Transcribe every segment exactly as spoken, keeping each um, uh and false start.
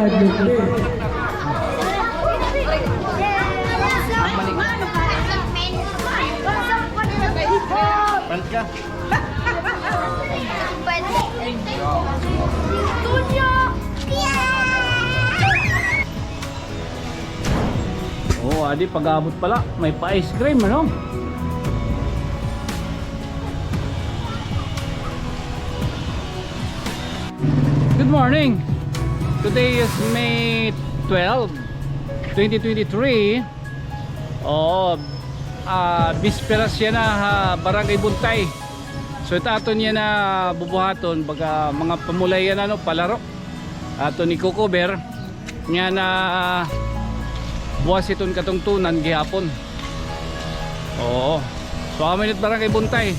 Front ka. Oh, adi, pag-abot pala, may pa-ice cream, ano? Good morning. Today is May twelve, twenty twenty-three. Oo, ah, bisperas yana ha Barangay Buntay. So, it aton yana bubuhaton, baga mga pamulay yana, no, palaro. Aton iko-cover. Nga na buwas iton katungtunan gihapon. Oo. So, amo ini it Barangay Buntay.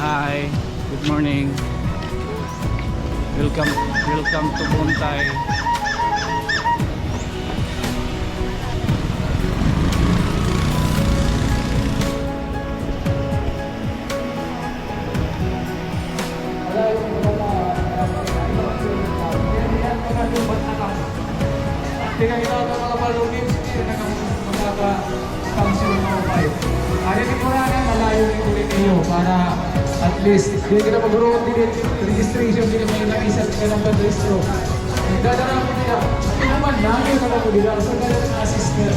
Hi, good morning. Welcome, welcome to Buntay. Tingnan nyo ang mga balloon games, hindi na nagkakaroon ng mga sponsor na upay. Ano yung mura na, malayo rin ulit kayo para at least, hindi ka na magkaroon din registration, hindi ka may isa sa kanang registro. Nagdadala ako nila. Hindi naman namin na ako nila, sa kanang mga sister.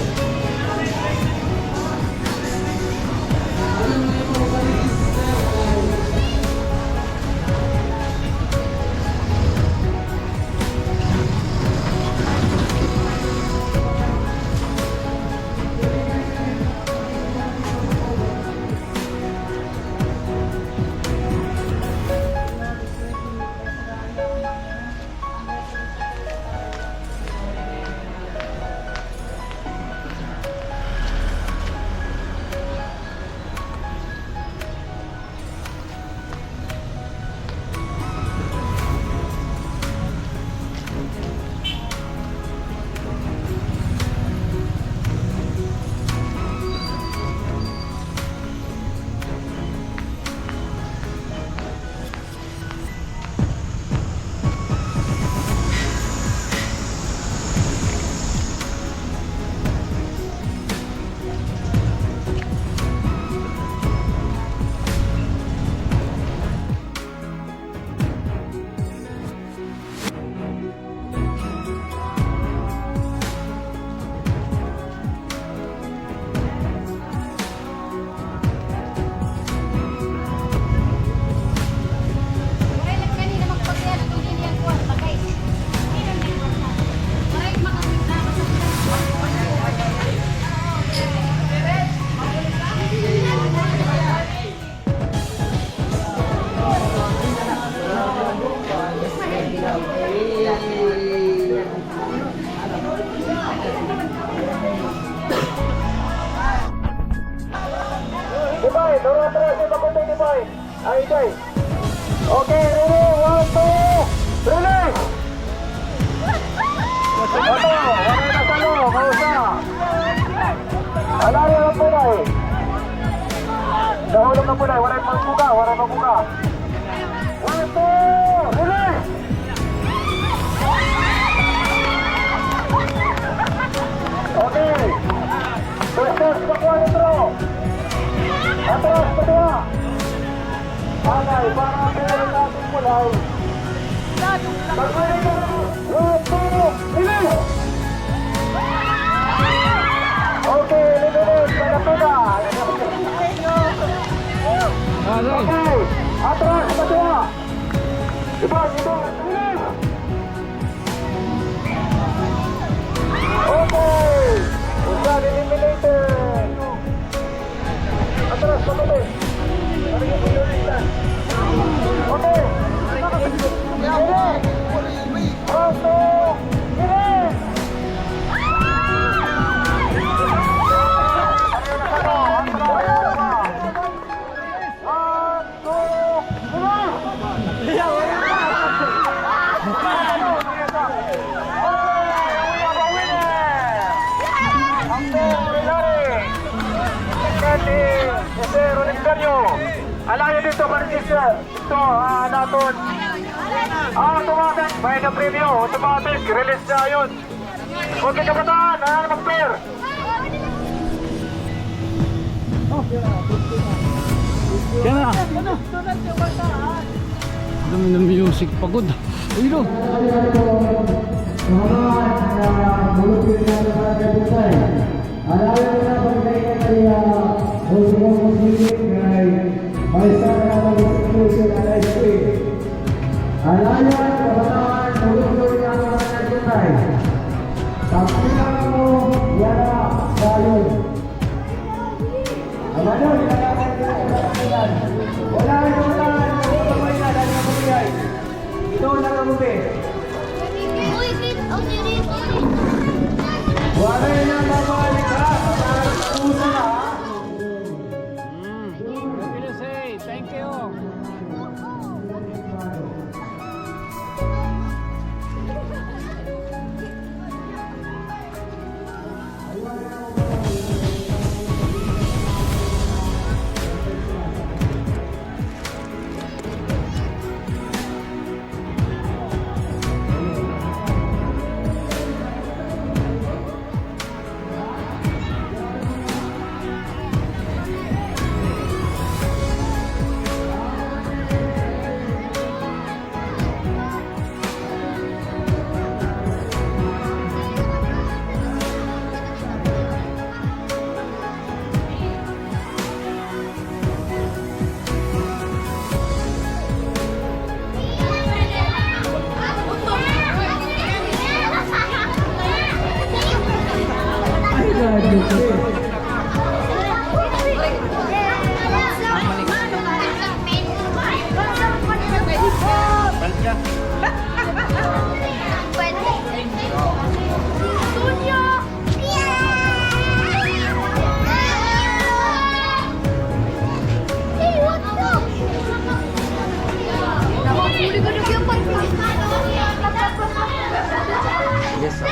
Dibay, duro atras, ipakutay, Dibay. Ay, Dibay. Okay, ready? One, two, release! Oto, waray na salo, mausa. Alari ang punay. Nahulog ang punay, waray magbuka, waray magbuka. One, two, release! Okay. Atras, pakuha, Pedro. Atras, pakuha. Agay, para ang pera natin kulay. Magbalik ka na. One, two, release! Okay, Lebanon, malapit na. Aray. Okay, atras, pakuha. Iba, iba, release! Okay! Usa eliminated! Atras, pababa. Okay! Pronto! Release! One, two, three! Ang Jose Rolinferio. Alayo didto, Francis, didto, ah, naton. Ah, automatic, may na premyo, automatic, release na yun. Okay, kabataan, ano na mag-pair? Kaya na. Dami ng music, pagod. Uy, no. Alayo na pagkakita niya, o sa mga music kay may isa na naman sa Christian High School. Alayo na kabataan, tulog na ang mga nagkutay. Pagkita mo, yara, sayon. Amado, wala, wala, wala. Ito na lang, ube. Waray na mabalik, ha? Pusa na, ha? Mm. Happy to say, thank you. Yes, sir.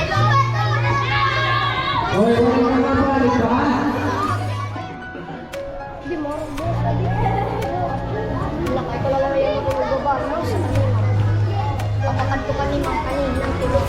Oy, wala ka na ba? Di mo rin bukas lagi. Lakay ko lang yung mga gobernador sa kanila. Papakadto kanina, kanina ang tulo.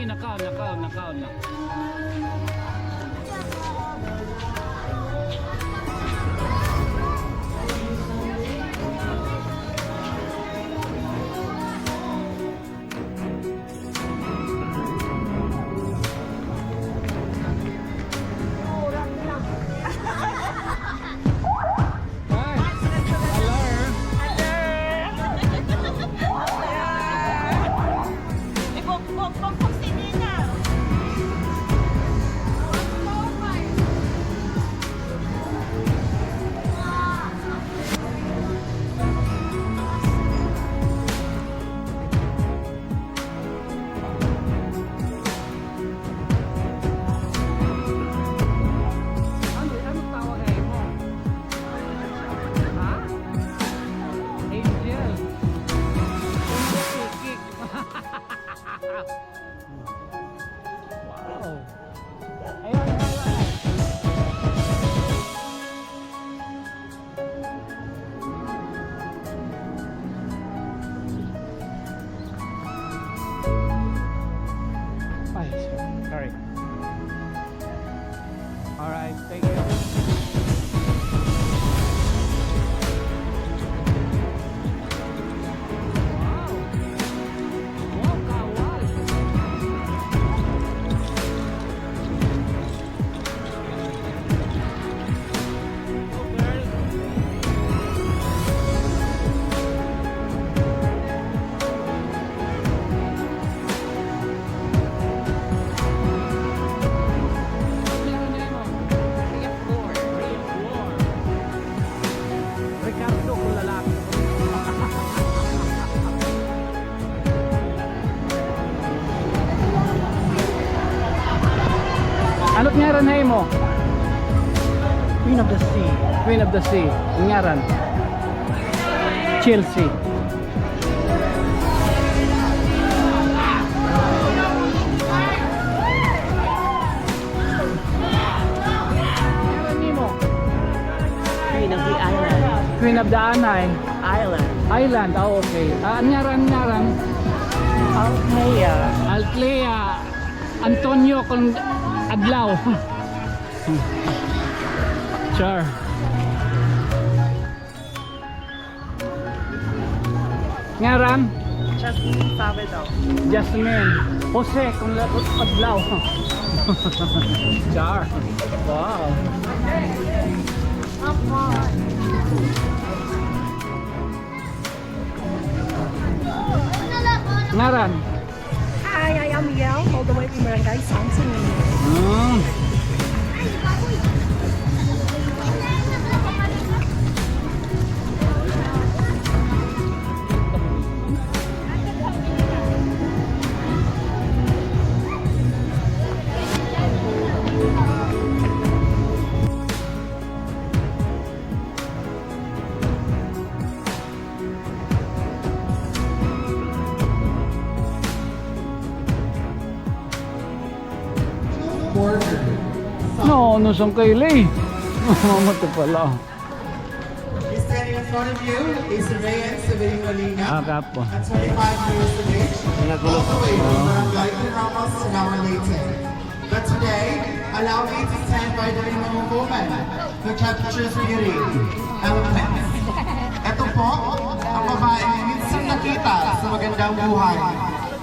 Nakaw, nakaw, nakaw, nakaw. Hi. Hello. Hello. Ano, ano tawag ay mo? Ha? Angel. Angel Kiki. Wow. Ayan, ayan, ayan. Ay, sorry. All right, thank you. Wow. Wow, kawal. Ricardo, kung lalaki. Ano it ngaran ha imo? Queen of the Sea. Queen of the Sea. An ngaran? Chelsea. Ngaran nimo? Queen of the Island. Queen of the Anay. Island. Island, ah, okay. Ah, an ngaran, ngaran? Althea. Althea Antonio kon adlaw. Char. Ngaran? Jasmine Sabado. Jasmine. Jose, kon la-, adlaw. Char. Wow. Ngaran? Hi, I am Yel, all the way from Barangay Santo Niño. Hmm. No, no, saan kayo, Lay? Mamata pala. Standing in front of you is Reyes Severino Lina, ah, kapo, a twenty-five years of age, all the way from Barangay Ramos, Sinawan, Leyte. But today, allow me to stand by the name of a woman who captures beauty, elegance. Ito po ang babaeng minsan nakita sa Magandang Buhay.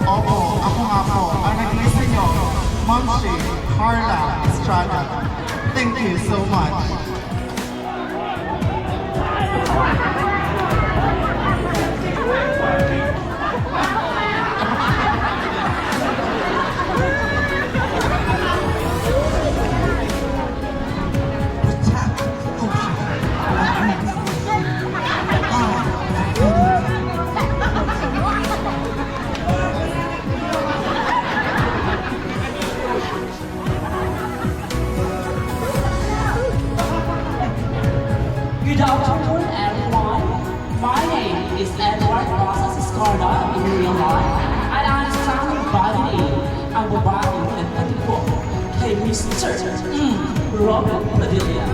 Opo, ako nga po ang nagbigay sa inyo, Ma'am Shi Carla Estrada. Thank you so much. Good afternoon, everyone. My name is Edward Rosas Escarda in real life, and I am standing by the name ang babaeng nagpatibok kay Mister, mm, Robert Padilla.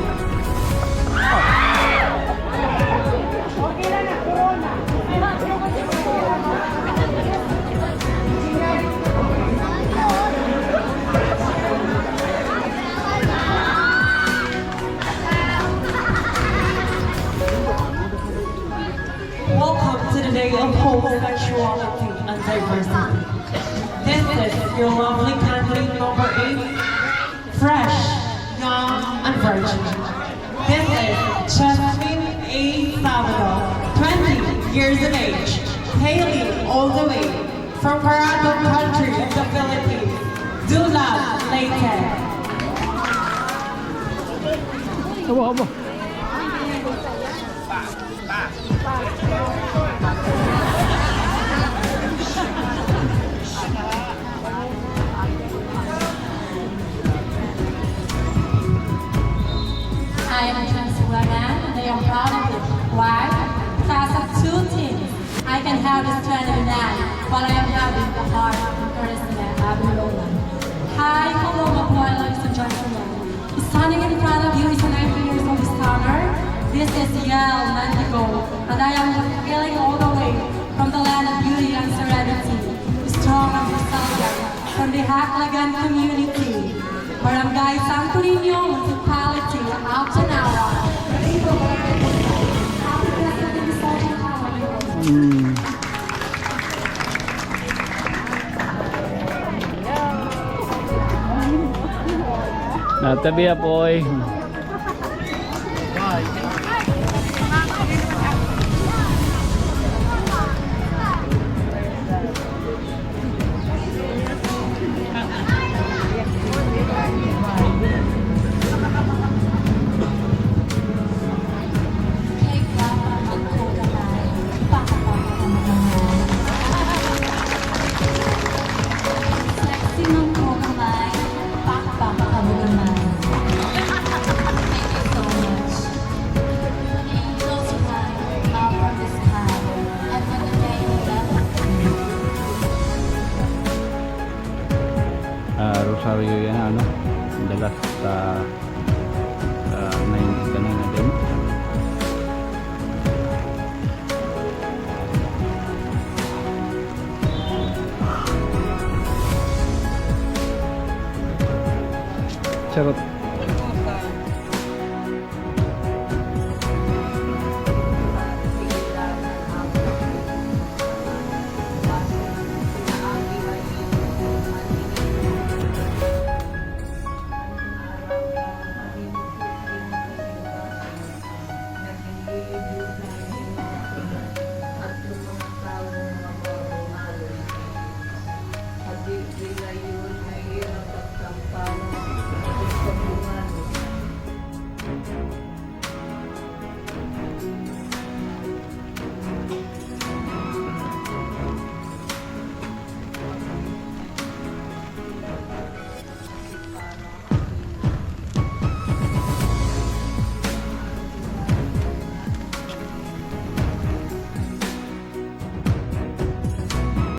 This is Jasmine A. Sabado, twenty years of age, hailing all the way from Paratong country in the Philippines. Do love, Leyte. Aba, aba. I am a trans woman and I am proud of it. Why? Because of two things. I can have the strength of a man, but I am having the heart and charisma of a woman. Hi, hello, mabuhay, ladies and gentlemen. Standing in front of you is a nineteen years old stunner. This is Yael Mantigo, and I am hailing all the way from the land of beauty and serenity, strong and resilient, from the Haklagan community, Barangay Santo Niño, Municipality of Tanauan. Happy President Rizal Tanauan. Mm. Natabi, apoy. Sexy man ko gamay, pakpak kamo gamay. Thank you so much. Angels fly up from the sky, and when the day left me. Ah, rosaryo yana, ano? Dalas sa, ah, ninety-nine na din. Charot.